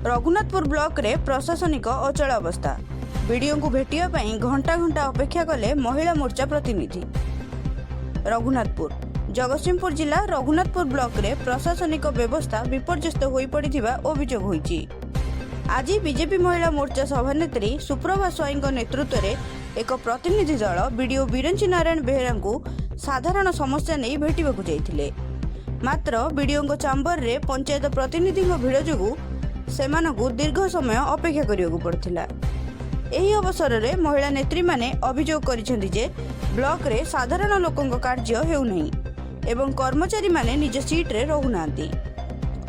ରଘୁନାଥପୁର ବ୍ଲକରେ ପ୍ରଶାସନିକ ଅଚଳ ଅବସ୍ଥା। ବିଡିଓଙ୍କୁ ଭେଟିବା ପାଇଁ ଘଣ୍ଟା ଘଣ୍ଟା ଅପେକ୍ଷା କଲେ ମହିଳା ମୋର୍ଚ୍ଚା ପ୍ରତିନିଧି। ରଘୁନାଥପୁର, ଜଗତସିଂହପୁର ଜିଲ୍ଲା ରଘୁନାଥପୁର ବ୍ଲକରେ ପ୍ରଶାସନିକ ବ୍ୟବସ୍ଥା ବିପର୍ଯ୍ୟସ୍ତ ହୋଇପଡ଼ିଥିବା ଅଭିଯୋଗ ହୋଇଛି। ଆଜି ବିଜେପି ମହିଳା ମୋର୍ଚ୍ଚା ସଭାନେତ୍ରୀ ସୁପ୍ରଭା ସ୍ୱାଇଁଙ୍କ ନେତୃତ୍ୱରେ ଏକ ପ୍ରତିନିଧି ଦଳ ବିଡିଓ ବିରଞ୍ଚି ନାରାୟଣ ବେହେରାଙ୍କୁ ସାଧାରଣ ସମସ୍ୟା ନେଇ ଭେଟିବାକୁ ଯାଇଥିଲେ। ମାତ୍ର ବିଡିଓଙ୍କ ଚାମ୍ବରରେ ପଞ୍ଚାୟତ ପ୍ରତିନିଧିଙ୍କ ଭିଡ଼ ଯୋଗୁଁ ସେମାନଙ୍କୁ ଦୀର୍ଘ ସମୟ ଅପେକ୍ଷା କରିବାକୁ ପଡ଼ିଥିଲା। ଏହି ଅବସରରେ ମହିଳା ନେତ୍ରୀମାନେ ଅଭିଯୋଗ କରିଛନ୍ତି ଯେ ବ୍ଲକରେ ସାଧାରଣ ଲୋକଙ୍କ କାର୍ଯ୍ୟ ହେଉନାହିଁ ଏବଂ କର୍ମଚାରୀମାନେ ନିଜ ସିଟ୍ରେ ରହୁନାହାନ୍ତି।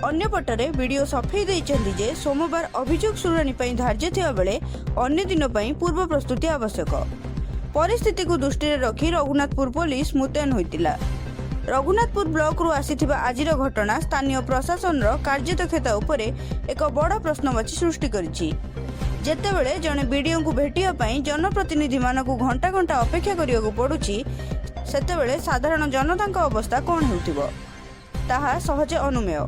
ଅନ୍ୟପଟରେ ବିଡିଓ ସଫେଇ ଦେଇଛନ୍ତି ଯେ ସୋମବାର ଅଭିଯୋଗ ଶୁଣାଣି ପାଇଁ ଧାର୍ଯ୍ୟ ଥିବାବେଳେ ଅନ୍ୟ ଦିନ ପାଇଁ ପୂର୍ବ ପ୍ରସ୍ତୁତି ଆବଶ୍ୟକ। ପରିସ୍ଥିତିକୁ ଦୃଷ୍ଟିରେ ରଖି ରଘୁନାଥପୁର ପୋଲିସ ମୁତୟନ ହୋଇଥିଲା। ରଘୁନାଥପୁର ବ୍ଲକରୁ ଆସିଥିବା ଆଜିର ଘଟଣା ସ୍ଥାନୀୟ ପ୍ରଶାସନର କାର୍ଯ୍ୟଦକ୍ଷତା ଉପରେ ଏକ ବଡ଼ ପ୍ରଶ୍ନବାଚୀ ସୃଷ୍ଟି କରିଛି। ଯେତେବେଳେ ଜଣେ ବିଡିଓଙ୍କୁ ଭେଟିବା ପାଇଁ ଜନପ୍ରତିନିଧିମାନଙ୍କୁ ଘଣ୍ଟା ଘଣ୍ଟା ଅପେକ୍ଷା କରିବାକୁ ପଡୁଛି, ସେତେବେଳେ ସାଧାରଣ ଜନତାଙ୍କ ଅବସ୍ଥା କ'ଣ ହେଉଥିବ, ତାହା ସହଜେ ଅନୁମେୟ।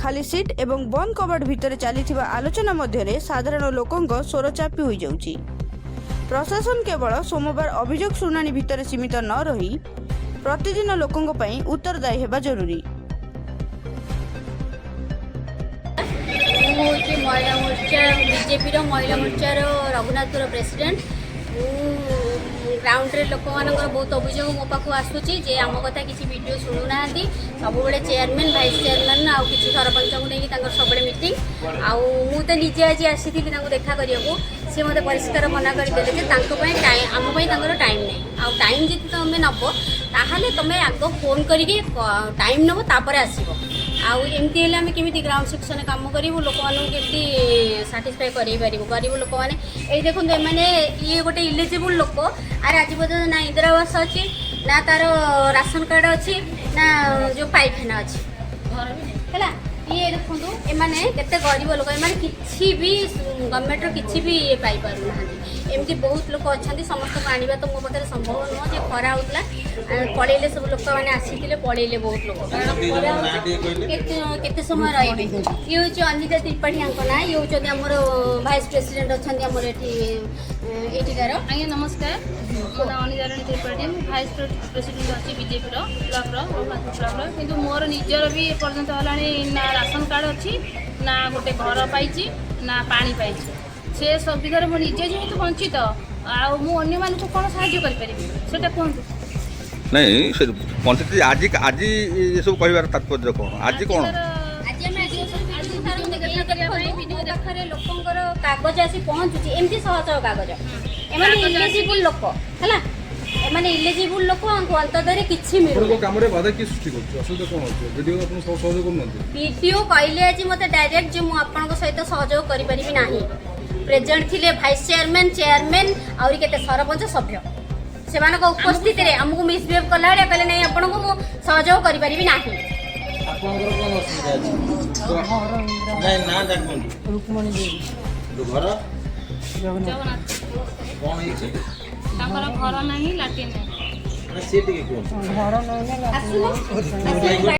ଖାଲି ସିଟ୍ ଏବଂ ବନ୍ଦ କବାଟ ଭିତରେ ଚାଲିଥିବା ଆଲୋଚନା ମଧ୍ୟରେ ସାଧାରଣ ଲୋକଙ୍କ ସ୍ୱର ଚାପି ହୋଇଯାଉଛି। ପ୍ରଶାସନ କେବଳ ସୋମବାର ଅଭିଯୋଗ ଶୁଣାଣି ଭିତରେ ସୀମିତ ନ ରହି ପ୍ରତିଦିନ ଲୋକଙ୍କ ପାଇଁ ଉତ୍ତରଦାୟୀ ହେବା ଜରୁରୀ। ମୁଁ ହେଉଛି ମହିଳା ମୋର୍ଚ୍ଚା, ବିଜେପିର ମହିଳା ମୋର୍ଚ୍ଚାର ରଘୁନାଥପୁର ପ୍ରେସିଡେଣ୍ଟ। ମୁଁ ଗ୍ରାଉଣ୍ଡରେ ଲୋକମାନଙ୍କର ବହୁତ ଅଭିଯୋଗ ମୋ ପାଖକୁ ଆସୁଛି ଯେ ଆମ କଥା କିଛି ବିଡିଓ ଶୁଣୁନାହାନ୍ତି। ସବୁବେଳେ ଚେୟାରମ୍ୟାନ୍, ଭାଇସ୍ ଚେୟାରମ୍ୟାନ୍ ଆଉ କିଛି ସରପଞ୍ଚଙ୍କୁ ନେଇକି ତାଙ୍କର ସବୁବେଳେ ମିଟିଂ। ଆଉ ମୁଁ ତ ନିଜେ ଆଜି ଆସିଥିଲି ତାଙ୍କୁ ଦେଖା କରିବାକୁ। ସେ ମୋତେ ପରିଷ୍କାର ମନା କରିଦେଲେ ଯେ ତାଙ୍କ ପାଇଁ ଟାଇମ୍, ଆମ ପାଇଁ ତାଙ୍କର ଟାଇମ୍ ନାହିଁ। ଆଉ ଟାଇମ୍ ଯଦି ତୁମେ ନେବ, ତାହେଲେ ତୁମେ ଆଗ ଫୋନ୍ କରିକି ଟାଇମ୍ ନେବ, ତାପରେ ଆସିବ। ଆଉ ଏମିତି ହେଲେ ଆମେ କେମିତି ଗ୍ରାଉଣ୍ଡ ସେକ୍ସନରେ କାମ କରିବୁ? ଲୋକମାନଙ୍କୁ କେମିତି ସାଟିସ୍ଫାଏ କରେଇ ପାରିବୁ? ଗରିବ ଲୋକମାନେ, ଏଇ ଦେଖନ୍ତୁ ଏମାନେ, ଇଏ ଗୋଟେ ଇଲିଜିବୁଲ୍ ଲୋକ। ଆରେ, ଆଜି ପର୍ଯ୍ୟନ୍ତ ନା ଇନ୍ଦିରା ଆବାସ ଅଛି, ନା ତାର ରାସନ କାର୍ଡ଼ ଅଛି, ନା ଯେଉଁ ପାଇଖାନା ଅଛି। ହେଲା, ଇଏ ଦେଖନ୍ତୁ, ଏମାନେ କେତେ ଗରିବ ଲୋକ। ଏମାନେ କିଛି ବି ଗଭର୍ଣ୍ଣମେଣ୍ଟର କିଛି ବି ଇଏ ପାଇପାରୁନାହାନ୍ତି। ଏମିତି ବହୁତ ଲୋକ ଅଛନ୍ତି। ସମସ୍ତଙ୍କୁ ଆଣିବା ତ ମୋ ପାଖରେ ସମ୍ଭବ ନୁହଁ ଯେ ଖରା ହେଉଥିଲା, ପଳେଇଲେ। ସବୁ ଲୋକମାନେ ଆସିଥିଲେ, ପଳେଇଲେ ବହୁତ ଲୋକ, କାରଣ ଖରା ହେଉଛି। କେତେ କେତେ ସମୟ ରହିବେ? ଇଏ ହେଉଛି ଅନିତା ତ୍ରିପାଠୀ ୟାଙ୍କ ନାଁ। ଇଏ ହେଉଛନ୍ତି ଆମର ଭାଇସ୍ ପ୍ରେସିଡେଣ୍ଟ ଅଛନ୍ତି ଆମର ଏଠି ଏଇଠିକାର। ଆଜ୍ଞା ନମସ୍କାର, ମୋ ନାଁ ଅନିତାରାଣୀ ତ୍ରିପାଠୀ। ମୁଁ ଭାଇସ୍ ପ୍ରେସିଡେଣ୍ଟ ଅଛି ବିଜେପିର ବ୍ଲକର, ରଘୁନାଥପୁର ବ୍ଲକର। କିନ୍ତୁ ମୋର ନିଜର ବି ଏପର୍ଯ୍ୟନ୍ତ ହେଲାଣି ନା ରାସନ କାର୍ଡ଼ ଅଛି, ନା ଗୋଟେ ଘର ପାଇଛି, ନା ପାଣି ପାଇଛି। ସେ ସୁବିଧାରେ ମୁଁ ନିଜେ ଯେହେତୁ ବଞ୍ଚିତ, ଆଉ ମୁଁ ଅନ୍ୟମାନଙ୍କୁ କ'ଣ ସାହାଯ୍ୟ କରିପାରିବି, ସେଇଟା କୁହନ୍ତୁ। ନାଇଁ, ସେ ପଞ୍ଚାୟତ ଆଜି ଆଜି ଏସବୁ କହିବାର ତାତ୍ପର୍ଯ୍ୟ କ'ଣ? ଆଜି କ'ଣ? ଆଜି ଆମେ ଦେଖା କରିବା ପାଇଁ ବିଡିଓ ପାଖରେ ଲୋକଙ୍କର କାଗଜ ଆସି ପହଞ୍ଚୁଛି। ଏମିତି ଶହ ଶହ କାଗଜ। ଏମାନେ ଇଲିଜିବୁଲ୍ ଲୋକ ହେଲା, ଏମାନେ ଇଲିଜିବୁଲ୍ ଲୋକ। ଆଙ୍କୁ ଅନ୍ତତରେ କିଛି ମିଳୁନି। ଆପଣଙ୍କ କାମରେ ବାଧା କିଏ ସୃଷ୍ଟି କରୁଛି? ଅସୁବିଧା କ'ଣ ଅଛି? ବିଡିଓ ଆପଣ ସହଯୋଗ କରୁନାହାନ୍ତି? ବିଡିଓ କହିଲେ ଆଜି ମୋତେ ଡାଇରେକ୍ଟ ଯେ ମୁଁ ଆପଣଙ୍କ ସହିତ ସହଯୋଗ କରିପାରିବି ନାହିଁ। ପ୍ରେଜେଣ୍ଟ ଥିଲେ ଭାଇସ୍ ଚେୟାରମ୍ୟାନ୍, ଚେୟାରମ୍ୟାନ୍, ଆହୁରି କେତେ ସରପଞ୍ଚ, ସଭ୍ୟ। ସେମାନଙ୍କ ଉପସ୍ଥିତିରେ ଆମକୁ ମିସବିହେଭ୍ କଲା ଭଳିଆ କହିଲେ, ନାଇଁ, ଆପଣଙ୍କୁ ମୁଁ ସହଯୋଗ କରିପାରିବି ନାହିଁ। ଆପଣଙ୍କର କ'ଣ ଅସୁବିଧା ଅଛି? ନାଇଁ, ନାଁ ଡାକନ୍ତୁ। ରୁକ୍ମଣୀ ଦେବୀ। ଘର? ଜଗନ୍ନାଥ। କ'ଣ ହେଇଛି? ତାଙ୍କର ଘର ନାହିଁ, ଲାଟ୍ରିନ୍ ନାହିଁ। ନା, ସିଏ ଟିକେ କୁହନ୍ତୁ। ଘର ନାହିଁ ନା। ଆସୁନ।